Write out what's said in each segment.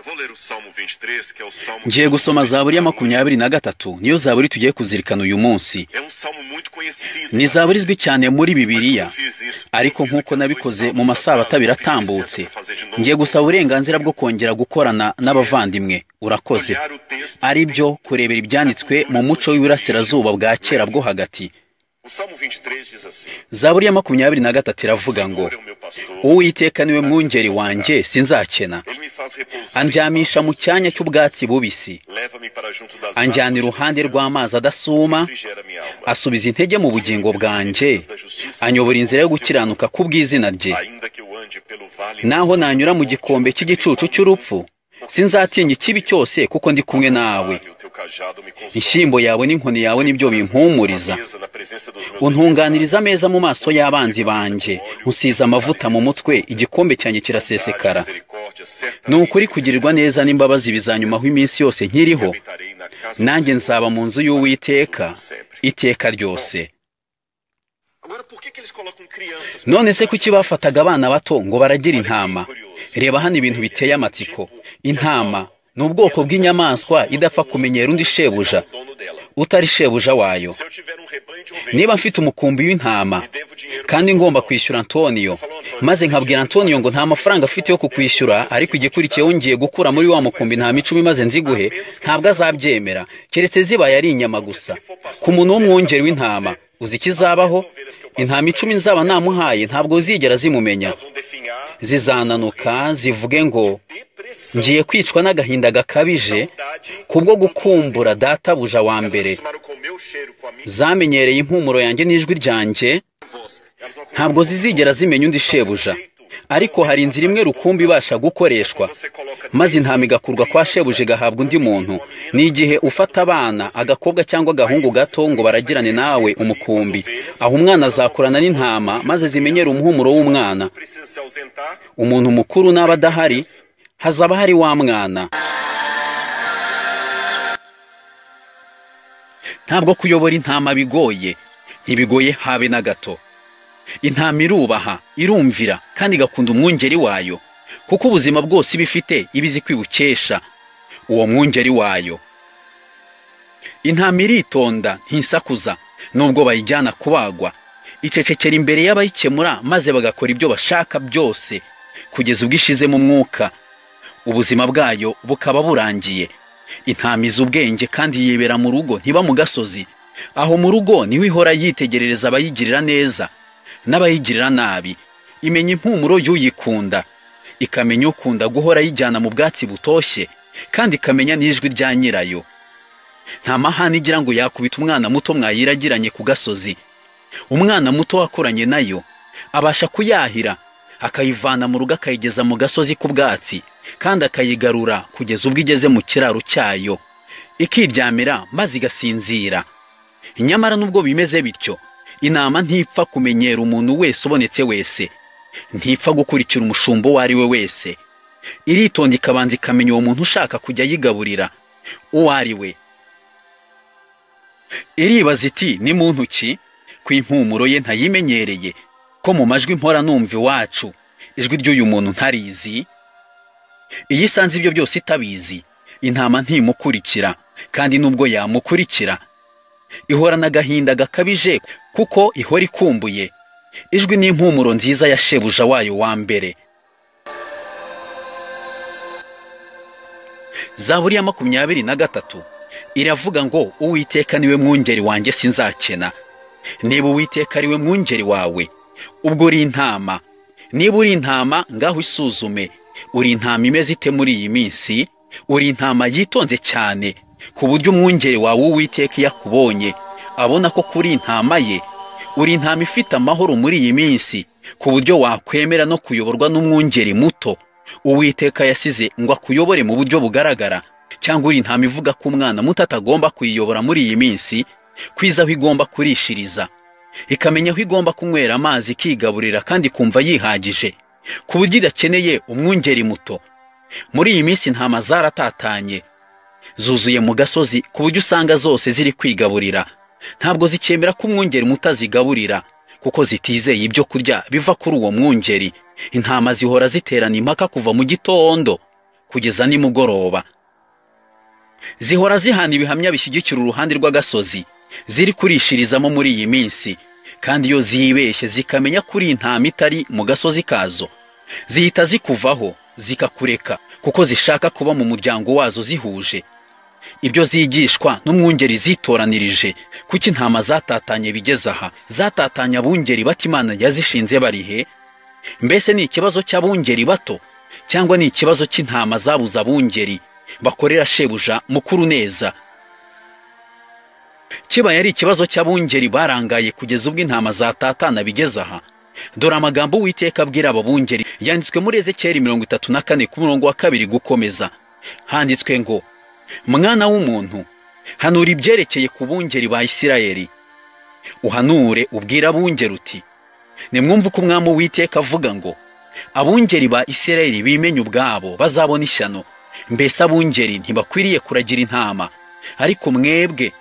Eu vou ler o Salmo 23, que é o salmo Ngiye que nós gusoma vamos Zaburi ya meditar hoje. 23, niyo zaburi tugiye kuzirikana uyu munsi. É um salmo muito conhecido Ni na zaburi Bíblia. izwi cyane muri Mas como Bibiliya, eu fiz isso, como eu ariko fiz nk'uko aqui há dois nabikoze mu sábados masabato atrás, abiri vou pedir licença atambutse, para fazer de novo ngiye com os gusaba irmãos uburenganzira bwo presentes, kongera gukorana que é n'abavandimwe. Urakoze. olhar o texto Ari byo dentro kurebera da ibyanditswe mu cultura do muco Antigo w'iburasirazuba Oriente bwa kera bwo Médio. hagati. O Salmo 23 diz assim: Zaburi ya 23 O iravuga ngo Senhor é o meu pastor, Uwiteka niwe nada me mwungeri faltará. wanjye, sinzakena. Ele me faz repousar em Andyamisha mu pastos cyanya cy'ubwatsi verdejantes. bubisi, Leva-me para junto das anjyana águas de iruhande descanso. rw'amazi adasuma, Refrigera minha alma. asubiza intege mu Guia-me bugingo pelas bwanjye, veredas da justiça anyobora por inzira yo seu nome. gukiranuka kubw'izina rye. Ainda que eu ande pelo vale da Naho sombra da nanyura mu morte, gikombe não temerei cy'igicucu mal nenhum, cy'urupfu, porque tu sinzatinya estás ikibi comigo. cyose kuko ndi A kumwe tua nawe. vara e o teu cajado me consolam. Inshyimbo yawe n'inkoni yawe nibyo Preparas a bimpumuriza. mesa na presença dos meus Untunganiriza adversários. ameza mu maso Unges minha y'abanzi cabeça com banjye, óleo, unsize meu amavuta cálice mu mutwe, transborda. igikombe cyanjye Bondade e kirasesekara. misericórdia Ni certamente ukuri me kugirirwa seguirão neza n'imbabazi bizanyumaho iminsi yose e nkiriho, habitarei na casa do nanjye Senhor nzaba mu nzu para y'Uwiteka todo sempre. iteka Bom, ryose. agora por que que eles colocam crianças para None se cuidar de kuki ovelhas? bafataga abana bato ngo baragire Olha que intama? curioso. Reba hano ibintu Ovelha biteye é um amatsiko. tipo de Intama animal ni que ubwoko ela não bw'inyamaswa acostuma idapfa com outro kumenyera undi dono senão shebuja, o dono dela. utari shebuja wayo. Se eu tiver um rebanho de Niba mfite ovelhas umukumbi w'intama e devo dinheiro para o kandi seu ngomba Antônio, kwishyura Antonio, eu falo, Antônio, maze não tem nkabwira dinheiro para Antonio pagar ngo nta você, eu mafaranga vou te dar afite yo umas 10 kukwishyura, ovelhas ariko aqui, vou te igikurikiyeho dar. ngiye gukura muri Ele wa não vai mukumbi intama aceitar, 10 maze a nziguhe, menos que ela ntabwo seja azabyemera, keretse zibaye ari inyama Porque se gusa. ele for Ku pastor de muntu ovelhas, sabe w'umwungeri o que vai w'intama, acontecer? uzi As 10 ikizabaho? ovelhas que eu passar Intama para 10 ele, nzaba elas não vão namuhaye ntabwo zigera zimumenya. Elas vão definhar, Zizananuka morrer zivuge ngo de depressão, ngiye kwicwa n'agahinda gakabije saudade kubwo do dono gukumbura anterior. databuja wa Elas mbere. acostumaram com o meu cheiro, com a minha Zamenyereye impumuro yanjye n'ijwi ryanjye, voz. Elas não ntabwo acostumam com outro zizigera dono. zimenya undi Só que o shebuja. jeito da Ariko hari ovelha inzira passar imwe de dono rukumbi para ibasha outro é quando gukoreshwa, você coloca maze intama desde igakurwa kwa shebuja criança igahabwa um undi menino muntu. ou uma menina Ni para igihe cuidar da ufata ovelha com abana, você. agakobwa cyangwa Aí agahungu você gato ngo vai baragirane nawe crescendo ali com as umukumbi. ovelhas, Aho umwana elas vão azakurana acostumando com o n'intama, cheiro maze da zimenyere criança. umuhumuro Se o w'umwana. adulto precisa se ausentar, Umuntu mukuru naba aí vem a adahari, criança. hazaba hari wa mwana. Ntabwo kuyobora intama bigoye, ntibigoye habe na gato. Intama irubaha, irumvira kandi igakunda umwungeri wayo, kuko ubuzima bwose iba ifite iba izi kwibukesha uwo mwungeri wayo. Intama iritonda, ntisakuza, nubwo bayijyana kubagwa. Icecekera imbere y'abayikemura maze bagakora ibyo bashaka byose kugeza ubwo ishizemo umwuka, ubuzima bwayo bukaba burangiye. Intama izi ubwenge kandi yibera mu rugo, ntiba mu gasozi. Aho mu rugo niho ihora yitegerereza abayigirira neza n'abayigirira nabi. Imenya impumuro y'uyikunda, ikamenya ukunda guhora ayijyana mu bwatsi butoshye, kandi ikamenya n'ijwi rya nyirayo. Nta mahane igira ngo yakubita umwana muto mwayiragiranye ku gasozi. Umwana muto wakoranye nayo abasha kuyahira, akayivana mu rugo akayigeza mu gasozi k'ubwatsi, kandi akayigarura kugeza ubwo igeze mu kiraro cyayo, ikiryamira maze igasinzira. Nyamara nubwo bimeze bityo, intama ntipfa kumenyera umuntu wese ubonetse wese, ntipfa gukurikira umushumba uwo ari we wese. Iritonda ikabanza ikamenya uwo muntu ushaka kujya ayigaburira uwo ari we. Iribaza iti ni muntu ki ko impumuro ye ntayimenyereye, ko mu majwi mpora numva iwacu ijwi ry'uyu muntu ntarizi? Iyo isanze ibyo byose itabizi, intama ntimukurikira, kandi nubwo yamukurikira ihorana agahinda gakabije kuko ihora ikumbuye ijwi n'impumuro nziza ya shebuja wayo wa mbere. Zaburi ya 23 iravuga ngo Uwiteka niwe mwungeri wanjye sinzakena. Niba Uwiteka ariwe mwungeri wawe, ubwo uri intama. Niba uri intama, ngaho isuzume. Uri intama imeze ite muri iyi minsi? Uri intama yitonze cyane ku buryo umwungeri wawe Uwiteka iyo akubonye abona ko kuri intama ye. Uri intama ifite amahoro muri iyi minsi ku buryo wakwemera no kuyoborwa n'umwungeri muto Uwiteka yasize ngo akuyobore mu buryo bugaragara. Cyangwa uri intama ivuga ko umwana muto atagomba kuyiyobora muri iyi minsi, kwiza aho igomba kurishiriza, ikamenya aho igomba kunywera amazi, ikigaburira kandi ikumva yihagije ku buryo idakeneye umwungeri muto. Muri iyi minsi intama zaratatanye, zuzuye mu gasozi ku buryo usanga zose ziri kwigaburira. Ntabwo zikemera ko umwungeri muto azigaburira kuko zitizeye ibyo kurya biva kuri uwo mwungeri. Intama zihora ziterana impaka kuva mu gitondo kugeza nimugoroba. Zihora zihana ibihamya bishyigikira uruhande rw'agasozi ziri kurishirizamo muri iyi minsi, kandi iyo zibeshye zikamenya kuri intama itari mu gasozi kazo, zihita zikuvaho zikakureka, kuko zishaka kuba mu muryango wazo zihuje. Ibyo zigishwa n'umwungeri zitoranirije. Kuki intama zatatanye bigeze aha? Zatatanye abungeri bato Imana yazishinze barihe? Mbese ni ikibazo cy'abungeri bato, cyangwa ni ikibazo cy'intama zabuze abungeri bakorera shebuja mukuru neza? Kibaye ari ikibazo cy'abungeri barangaye kugeza ubwo intama zatatana bigeze aha. Dore amagambo Uwiteka abwira abo bungeri yanditswe muri Ezekiyeli 34 ku murongo wa 2 gukomeza. Handitswe ngo: Mwana w'umuntu, hanura ibyerekeye ku bungeri ba Isirayeli. Uhanure ubwira abungeri uti: Nimwumve uko Umwami Uwiteka avuga ngo: Abungeri ba Isirayeli bimenye ubwabo bazabona ishyano. Mbese abungeri ntibakwiriye kuragira intama? Ariko mwebwe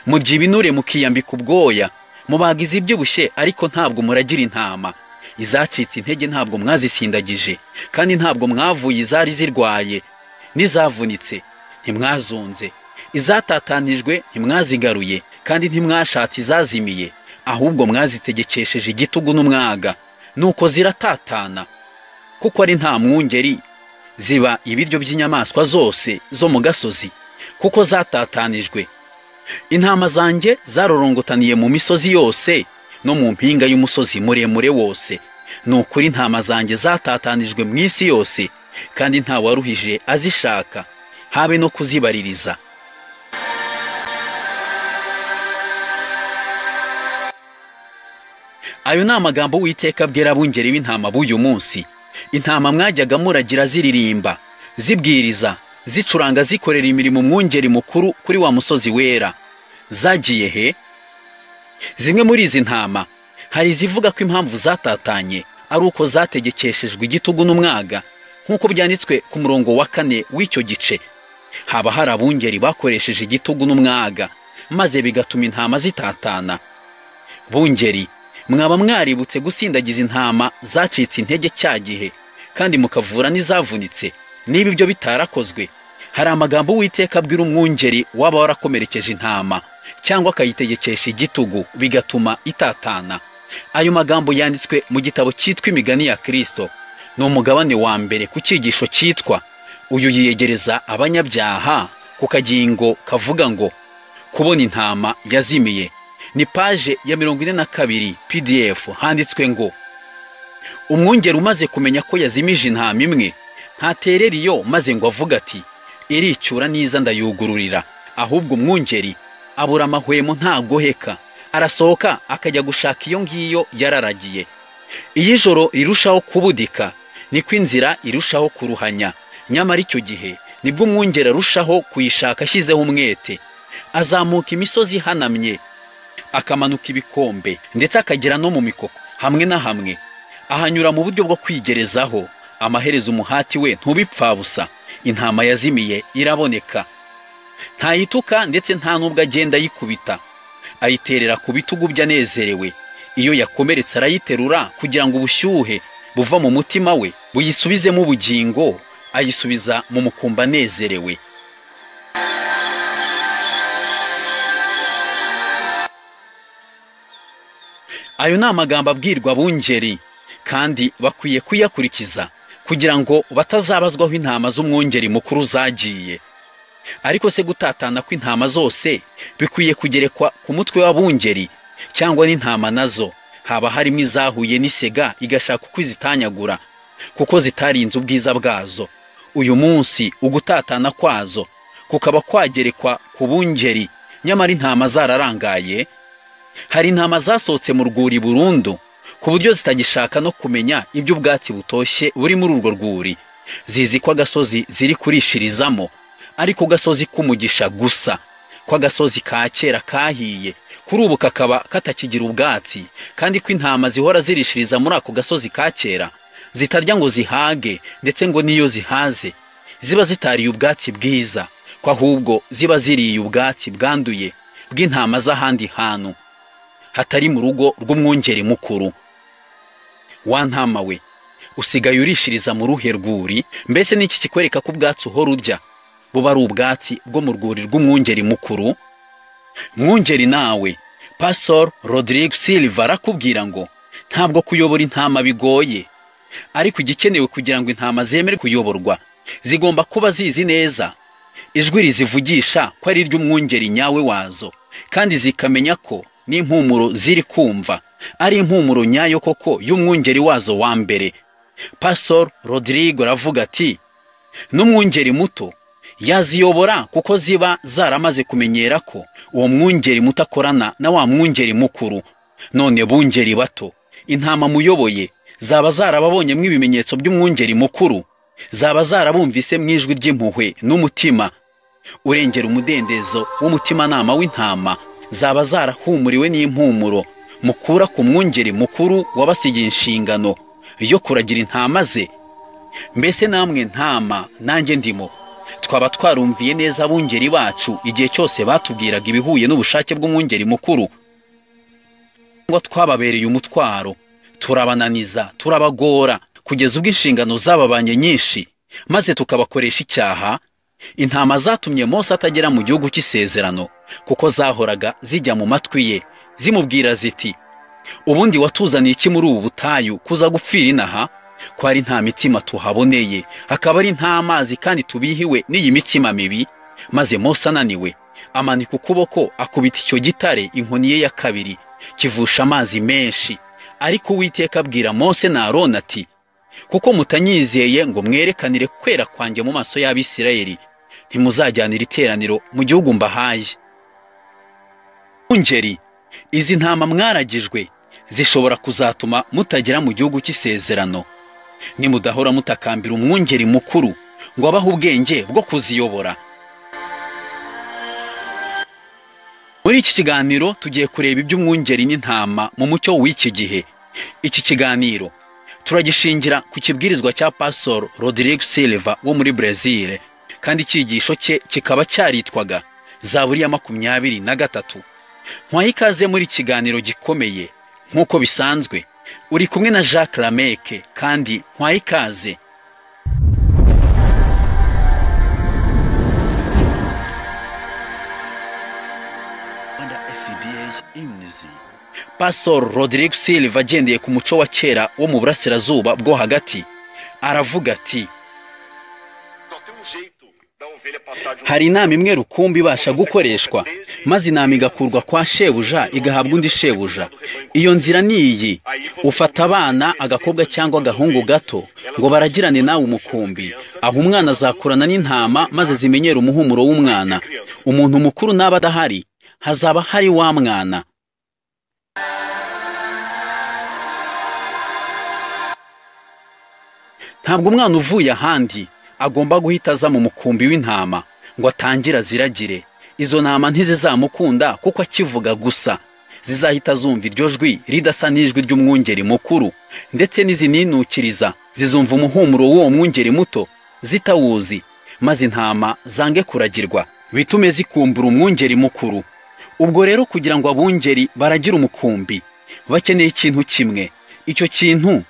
murya ibinure mukiyambika ubwoya, mubaga izibyibushye, ariko ntabwo muragira intama. Izacitse intege ntabwo mwazisindagije, kandi ntabwo mwavuye izari zirwaye, n'izavunitse ntimwazunze, izatatanijwe ntimwazigaruye, kandi ntimwashatse izazimiye, ahubwo mwazitegekesheje igitugu n'umwaga. Nuko ziratatana, kuko ari nta mwungeri, ziba ibiryo by'inyamaswa zose zo mu gasozi, kuko zatatanijwe. Intama zanjye zarorongotaniye mu misozi yose no mu mpinga y'umusozi muremure wose. Ni ukuri intama zanjye zatatanijwe mu isi yose, kandi nta waruhije azishaka, habe no kuzibaririza. Ayo ni amagambo Uwiteka abwira abungeri b'intama b'uyu munsi. Intama mwajyaga muragira ziririmba, zibwiriza, zicuranga, zikorera imirimo umwungeri mukuru kuri wa musozi wera, zagiye he? Zimwe muri izi ntama hari izivuga ko impamvu zatatanye ari uko zategekeshejwe igitugu n'umwaga, nk'uko byanditswe ku murongo wa 4 w'icyo gice. Haba hari abungeri bakoresheje igitugu n'umwaga, maze bigatuma intama zitatana. Bungeri, mwaba mwaributse gusindagiza intama zacitse intege cya gihe, kandi mukavura n'izavunitse. Niba ibyo bitarakozwe, hari amagambo Uwiteka abwira umwungeri waba warakomerekeje intama cyangwa akayitegekesha igitugu bigatuma itatana. Ayo magambo yanditswe mu gitabo cyitwa Imigani ya Kristo. Ni umugabane wa mbere ku cyigisho cyitwa uyu yiyegereza abanyabyaha, ku kagingo kavuga ngo kubona intama yazimiye. Ni paje ya 42 PDF. Handitswe ngo: Umwungeri umaze kumenya ko yazimije intama imwe, ntaterera iyo maze ngo avuga ati: iricyura niza ndayugururira. Ahubwo umwungeri abura amahwemo ntagoheka, arasohoka akajya gushaka iyo ngiyo yararagiye. Iyo ijoro rirushaho kubudika, niko inzira irushaho kuruhanya. Nyamara icyo gihe nibwo umwungeri arushaho kuyishaka ashyizeho umwete. Azamuka imisozi ihanamye, akamanuka ibikombe, ndetse akagera no mu mikoko hamwe na hamwe. Ahanyura mu buryo bwo kwigerezaho. Amaherezo umuhati we ntubipfabusa, intama yazimiye iraboneka. Ntayituka ndetse nta nubwo agenda ayikubita, ayiterera ku bitugu bye anezerewe. Iyo yakomeretse arayiterura kugira ngo ubushyuhe buva mu mutima we buyisubizemo ubugingo, ayisubiza mu mukumba anezerewe. Ayo ni amagambo abwirwa abungeri, kandi bakwiye kuyakurikiza kugira ngo batazabazwaho intama z'umwungeri mukuru zagiye. Ariko se gutatana kw'intama zose bikwiye kugerekwa ku mutwe w'abungeri, cyangwa n'intama nazo haba harimo izahuye n'isega igashaka uko izitanyagura, kuko zitarinze ubwiza bwazo? Uyu munsi ugutatana kwazo kukaba kwagerekwa ku bungeri, nyamara intama zararangaye. Hari intama zasohotse mu rwuri burundu, ku buryo zitagishaka no kumenya ibyo ubwatsi butoshye buri muri urwo rwuri. Zizi ko agasozi ziri kurishirizamo ariko gasozi k'umugisha gusa, ko agasozi ka kera kahiye kuri ubu kakaba katakigira ubwatsi, kandi ko intama zihora zirishiriza muri ako gasozi ka kera zitarya ngo zihage, ndetse ngo niyo zihaze ziba zitariye ubwatsi bwiza, ko ahubwo ziba ziriye ubwatsi bwanduye bw'intama z'ahandi hantu hatari mu rugo rw'umwungeri mukuru. Wa ntama we, Usigaye urishiriza mu ruhe rwuri? Mbese n'iki kikwereka ko ubwatsi uhora urya buba ari ubwatsi bwo mu rwuri rw'umwungeri mukuru? Mwungeri nawe, Pastor Rodrigo Silva arakubwira ngo ntabwo kuyobora intama bigoye, ariko igikenewe kugira ngo intama zemere kuyoborwa zigomba kuba zizi neza ijwi rizivugisha ko ari iry'umwungeri nyawe wazo, kandi zikamenya ko n'impumuro ziri kumva ari impumuro nyayo koko y'umwungeri wazo wa mbere. Pastor Rodrigo aravuga ati n'umwungeri muto yaziyobora kuko ziba zaramaze kumenyera ko uwo mwungeri muto akorana na wa mwungeri mukuru. None bungeri bato, intama muyoboye zaba zarababonyemo ibimenyetso by'umwungeri mukuru, zaba zarabumvise mu ijwi ry'impuhwe n'umutima urengera umudendezo w'umutimanama w'intama, zaba zarahumuriwe n'impumuro mukura ku mwungeri mukuru wabasigiye inshingano yo kuragira intama ze. Mbese namwe ntama nanjye ndimo, twaba twarumviye neza abungeri bacu igihe cyose batubwiraga ibihuye n'ubushake bw'umwungeri mukuru, ngo twababereye umutwaro, turabananiza, turabagora kugeza ubwo inshingano zababanye nyinshi, maze tukabakoresha icyaha. Intama zatumye Mose atagera mu gihugu cy'isezerano kuko zahoraga zijya mu matwi ye zimubwira ziti ubundi watuzaniye iki muri ubu butayu kuza gupfira inaha, ko ari nta mitima tuhaboneye, hakaba ari nta mazi kandi tubihiwe n'iyi mitima mibi. Maze Mose ananiwe amanika ukuboko akubita icyo gitare inkoni ye ya kabiri, kivusha amazi menshi. Ariko Uwiteka abwira Mose na Aroni ati kuko mutanyizeye ngo mwerekanire kwera kwanjye mu maso y'Abisirayeli, ntimuzajyanira iteraniro mu gihugu mbahaye. Ungeri, izi ntama mwaragijwe zishobora kuzatuma mutagera mu gihugu cy'isezerano nimudahora mutakambira umwungeri mukuru ngo abahe ubwenge bwo kuziyobora. Muri iki kiganiro tugiye kureba iby'umwungeri n'intama mu mucyo w'iki gihe. Iki kiganiro turagishingira ku kibwirizwa cya Pastor Rodrigo Silva wo muri Brazil, kandi icyigisho cye kikaba cyaritwaga Zaburi ya 23. Nkwaye ikaze muri kiganiro gikomeye nk'uko bisanzwe, uri kumwe na Jacques Lameke, kandi nkwaye ikaze. Pastor Rodrigo Silva agendeye ku muco wa kera wo mu burasirazuba bwo hagati aravuga ati hari inama imwe rukumbi ibasha gukoreshwa, maze inama igakurwa kwa shebuja igahabwa undi shebuja. Iyo nzira ni iyi: ufata abana, agakobwa cyangwa agahungu gato, ngo baragirane nawe umukumbi, aho umwana azakurana n'intama maze zimenyera umuhumuro w'umwana. Umuntu mukuru naba adahari, hazaba hari wa mwana. Ntabwo umwana uvuye ahandi agomba guhita aza mu mukumbi w'intama ngo atangire aziragire. Izo ntama ntizizamukunda kuko akivuga gusa zizahita zumva iryo jwi ridasa n'ijwi ry'umwungeri mukuru, ndetse n'izininukiriza zizumva umuhumuro w'uwo mwungeri muto zitawuzi, maze intama zange kuragirwa bitume zikumbura umwungeri mukuru. Ubwo rero kugira ngo abungeri baragire umukumbi bakeneye ikintu kimwe. Icyo kintu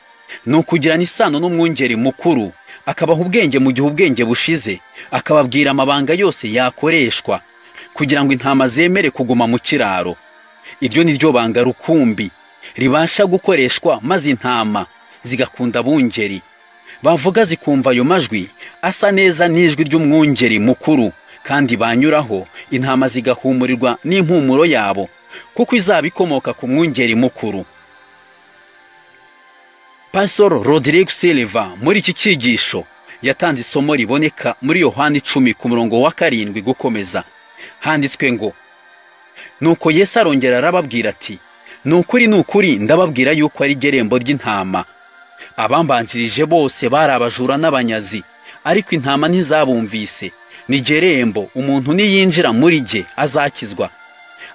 ni ukugirana isano n'umwungeri mukuru, akabaha ubwenge mu gihe ubwenge bushize, akababwira amabanga yose yakoreshwa kugira ngo intama zemere kuguma mu kiraro. Iryo ni ryo banga rukumbi ribasha gukoreshwa, maze intama zigakunda abungeri, bavuga zikumva ayo majwi asa neza n'ijwi ry'umwungeri mukuru, kandi banyuraho intama zigahumurirwa n'impumuro yabo, kuko izaba ikomoka ku mwungeri mukuru. Pastor Rodrigo Silva muri iki cyigisho yatanze isomo riboneka muri Yohani 10 ku murongo wa 7 gukomeza. Handitswe ngo nuko Yesu arongera arababwira ati nukuri nukuri ndababwira yuko ari gerembo ry'intama. Abambanjirije bose bari abajura n'abanyazi, ariko intama ntizabumvise. Ni gerembo, umuntu niyinjira muri jye azakizwa,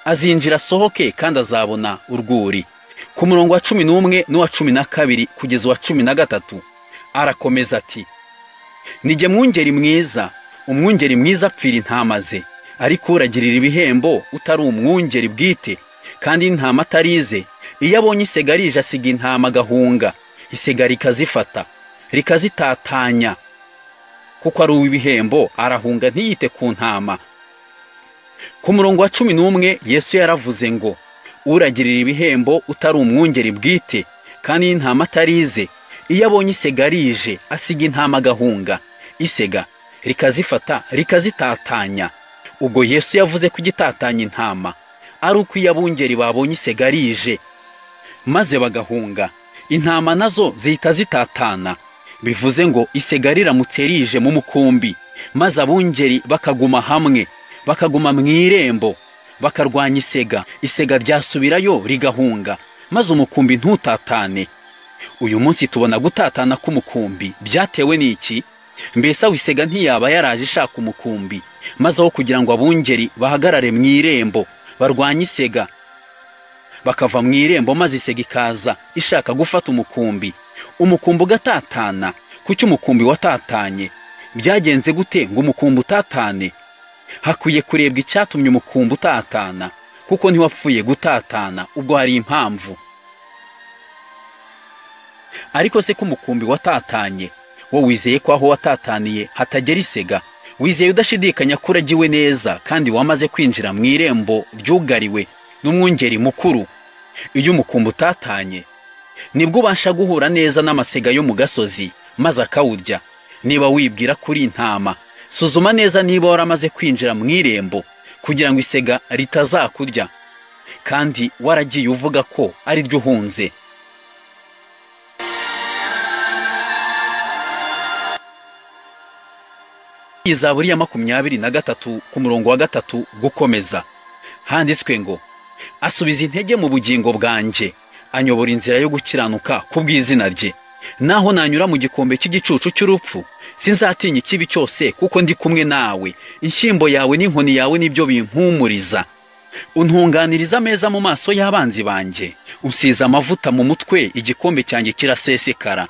azinjira asohoke kandi azabona urwuri. Ku murongo wa 11 n'uwa 12 kugeza uwa 13 arakomeza ati nijye mwungeri mwiza, umwungeri mwiza apfira intama ze, ariko uragirira ibihembo utari umwungeri bwite, kandi intama atarize, iyo abonye isegarije asiga intama agahunga, isegari ikazifata rikazitatanya. Kuko ari uw'ibihembo arahunga ntiyite ku ntama. Ku murongo wa 11 Yesu yaravuze ngo uragirira ibihembo utari umwungeri bwite kandi intama atarize, iyo abonye isega rije asiga intama agahunga, isega rikazifata rikazitatanya. Ubwo Yesu yavuze ko igitatanya intama ari uko iyo abungeri babonye isega rije maze bagahunga, intama nazo zihita zitatana. Bivuze ngo isega riramutse rije mu mukumbi maze abungeri bakaguma hamwe, bakaguma mu irembo, bakarwanya isega, isega ryasubirayo rigahunga, maze umukumbi ntutatane. Uyu munsi tubona gutatana k'umukumbi byatewe n'iki? Mbese aho isega ntiyaba yaraje ishaka umukumbi, maze aho kugira ngo abungeri bahagarare mu irembo barwanye isega, bakava mu irembo maze isega ikaza ishaka gufata umukumbi, umukumbi ugatatana. Kuki umukumbi watatanye? Byagenze gute ngo umukumbi utatane? Hakwiye kurebwa icyatumye umukumbi utatana, kuko ntiwapfuye gutatana, ubwo hari impamvu. Ariko se ko umukumbi watatanye, wowe wizeye ko aho watataniye hatagera isega? Wizeye udashidikanya ko uragiwe neza kandi wamaze kwinjira mu irembo ryugariwe n'umwungeri mukuru? Iyo umukumbi utatanye nibwo ubasha guhura neza n'amasega yo mu gasozi maze akawurya. Niba wibwira kuri intama, suzuma neza niba waramaze kwinjira mu irembo kugira ngo isega ritazakurya, kandi waragiye uvuga ko ari ryo uhunze. Zaburi ya 23 ku murongo wa 3 gukomeza handitswe ngo asubiza intege mu bugingo bwanjye, anyobora inzira yo gukiranuka kubw'izina rye. Naho nanyura mu gikombe cy'igicucu cy'urupfu, sinzatinya ikibi cyose, kuko ndi kumwe nawe. Inshyimbo yawe n'inkoni yawe nibyo bimpumuriza. Untunganiriza ameza mu maso y'abanzi banjye, unsiza amavuta mu mutwe, igikombe cyanjye kirasesekara.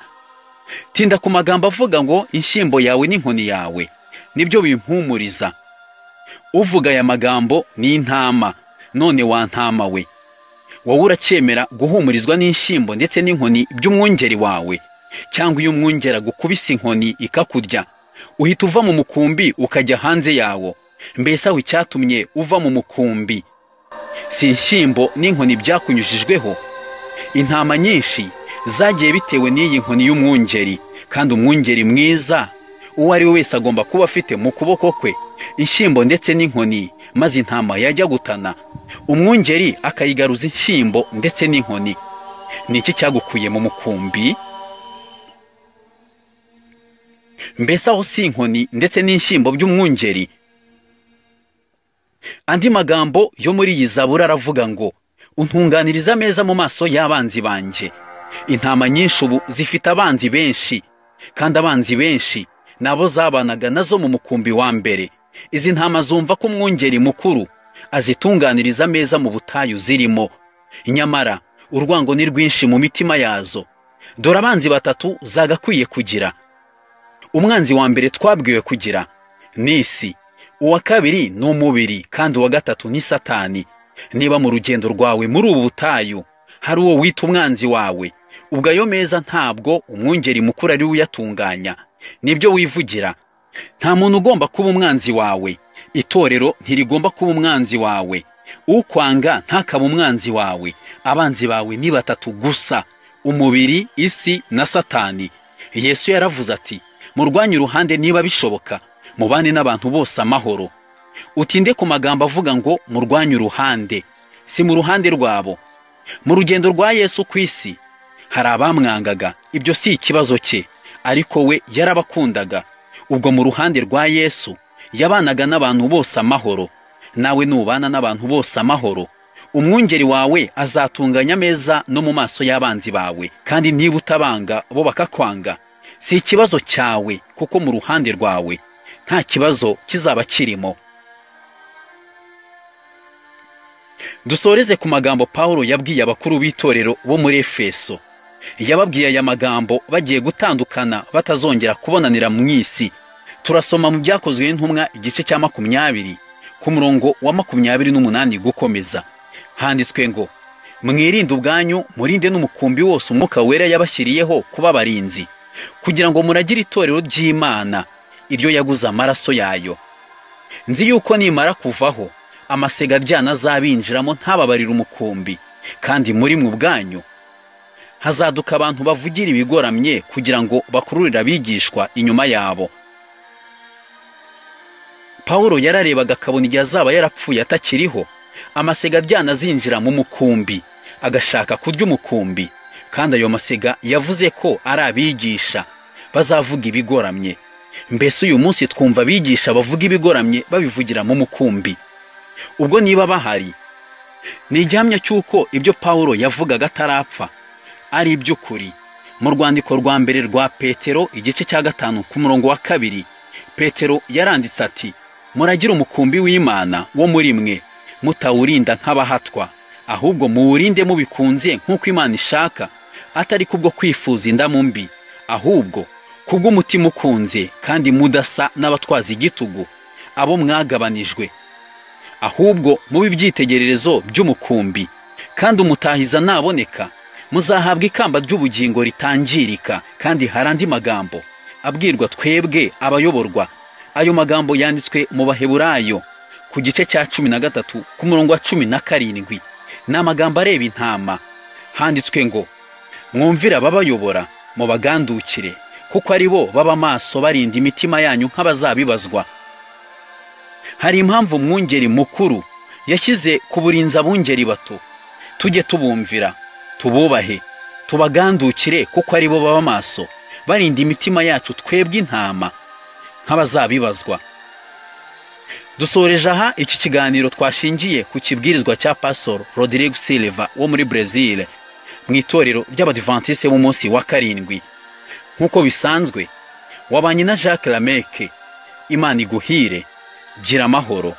Tinda ku magambo avuga ngo inshyimbo yawe n'inkoni yawe nibyo bimpumuriza. Uvuga aya magambo ni intama. None wa ntama we, wowe uracyemera guhumurizwa n'inshyimbo ndetse n'inkoni by'umwungeri wawe? Cyangwa iyo umwungera gukubisa inkoni ikakurya, uhita uva mu mukumbi ukajya hanze yawo? Mbese aho icyatumye uva mu mukumbi si inshyimbo n'inkoni byakunyujijweho? Intama nyinshi zagiye bitewe n'iyi nkoni y'umwungeri, kandi umwungeri mwiza uwo ari we wese agomba kuba afite mu kuboko kwe inshyimbo ndetse n'inkoni, maze intama yajya gutana umwungeri akayigaruza inshyimbo ndetse n'inkoni. Ni iki cyagukuye mu mukumbi? Mbese aho si inkoni ndetse n'inshyimbo by'umwungeri? Andi magambo yo muri iyi zaburi aravuga ngo untunganiriza ameza mu maso y'abanzi banjye. Intama nyinshi ubu zifite abanzi benshi, kandi abanzi benshi nabo zabanaga nazo mu mukumbi wa mbere. Izi ntama zumva ko umwungeri mukuru azitunganiriza ameza mu butayu zirimo, nyamara urwango ni rwinshi mu mitima yazo. Dore abanzi batatu zagakwiye kugira. Umwanzi wa mbere twabwiwe kugira ni isi, uwa kabiri ni umubiri, kandi uwa gatatu ni Satani. Niba mu rugendo rwawe muri ubu butayu hari uwo wita umwanzi wawe, ubwo ayo meza ntabwo umwungeri mukuru ari we uyatunganya, nibyo wivugira. Nta muntu ugomba kuba umwanzi wawe. Itorero ntirigomba kuba umwanzi wawe. Ukwanga ntakaba umwanzi wawe. Abanzi bawe ni batatu gusa: umubiri, isi na Satani. Yesu yaravuze ati murwanye uruhande niba bishoboka, mubane n'abantu bose amahoro. Utinde ku magambo avuga ngo murwanye uruhande, si mu ruhande rwabo. Mu rugendo rwa Yesu ku isi hari abamwangaga, ibyo si ikibazo cye, ariko we yarabakundaga. Ubwo mu ruhande rwa Yesu yabanaga n'abantu bose amahoro. Nawe nubana n'abantu bose amahoro, umwungeri wawe azatunganya ameza no mu maso y'abanzi bawe. Kandi niba utabanga bo bakakwanga, si ikibazo cyawe, kuko mu ruhande rwawe nta kibazo kizaba kirimo. Dusoreze ku magambo Paulo yabwiye abakuru b'itorero bo muri Efeso. Yababwiye aya magambo bagiye gutandukana batazongera kubonanira mu isi. Turasoma mu Byakozwe n'Intumwa igice cya 20 ku murongo wa 28 gukomeza. Handitswe ngo mwirinde ubwanyu, murinde n'umukumbi wose Umwuka Wera yabashyiriyeho kuba abarinzi, Kugira ngo muragire itorero ry'Imana, iryo yaguze amaraso yayo. Nzi yuko nimara kuvaho amasega aryana azabinjiramo ntababarira umukumbi, kandi muri mwe ubwanyu hazaduka abantu bavugira ibigoramye kugira ngo bakururire abigishwa inyuma yabo. Pawulo yararebaga akabona igihe azaba yarapfuye atakiriho, amasega aryana azinjira mu mukumbi agashaka kurya umukumbi, kandi ayo masega yavuze ko ari abigisha bazavuga ibigoramye. Mbese uyu munsi twumva abigisha bavuga ibigoramye babivugira mu mukumbi. Ubwo niba bahari, ni igihamya cy'uko ibyo Pawulo yavugaga atarapfa ari iby'ukuri. Mu rwandiko rwa mbere rwa Petero igice cya 5 ku murongo wa 2, Petero yaranditse ati: muragire umukumbi w'Imana wo muri mwe, mutawurinda nk'abahatwa, ahubwo muwurinde mubikunze nk'uko Imana ishaka, atari kubwo kwifuza indamu mbi, ahubwo kubw'umutima ukunze, kandi mudasa n'abatwaza igitugu abo mwagabanijwe, ahubwo mube ibyitegererezo by'umukumbi. Kandi umutahiza naboneka muzahabwa ikamba ry'ubugingo ritangirika. Kandi hari andi magambo abwirwa twebwe abayoborwa. Ayo magambo yanditswe mu Baheburayo ku gice cya 13 ku murongo wa 17. Ni amagambo areba intama. Handitswe ngo: mwumvire ababayobora, mubagandukire, kuko ari bo baba maso barinda imitima yanyu nk'abazabibazwa. Hari impamvu umwungeri mukuru yashyize ku burinzi abungeri bato. Tujye tubumvira, tububahe, tubagandukire, kuko ari bo baba maso barinda imitima yacu twebwe intama nk'abazabibazwa. Dusoreje aha iki kiganiro twashingiye ku kibwirizwa cya Pastor Rodrigo Silva wo muri Brazil mu itorero ry'Abadiventiste b'umunsi wa 7. Nk'uko bisanzwe wabanye na Jacques Lameke. Imana iguhire, gira amahoro.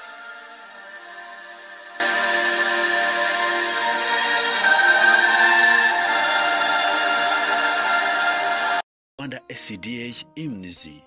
Rwanda SDA Imnizi.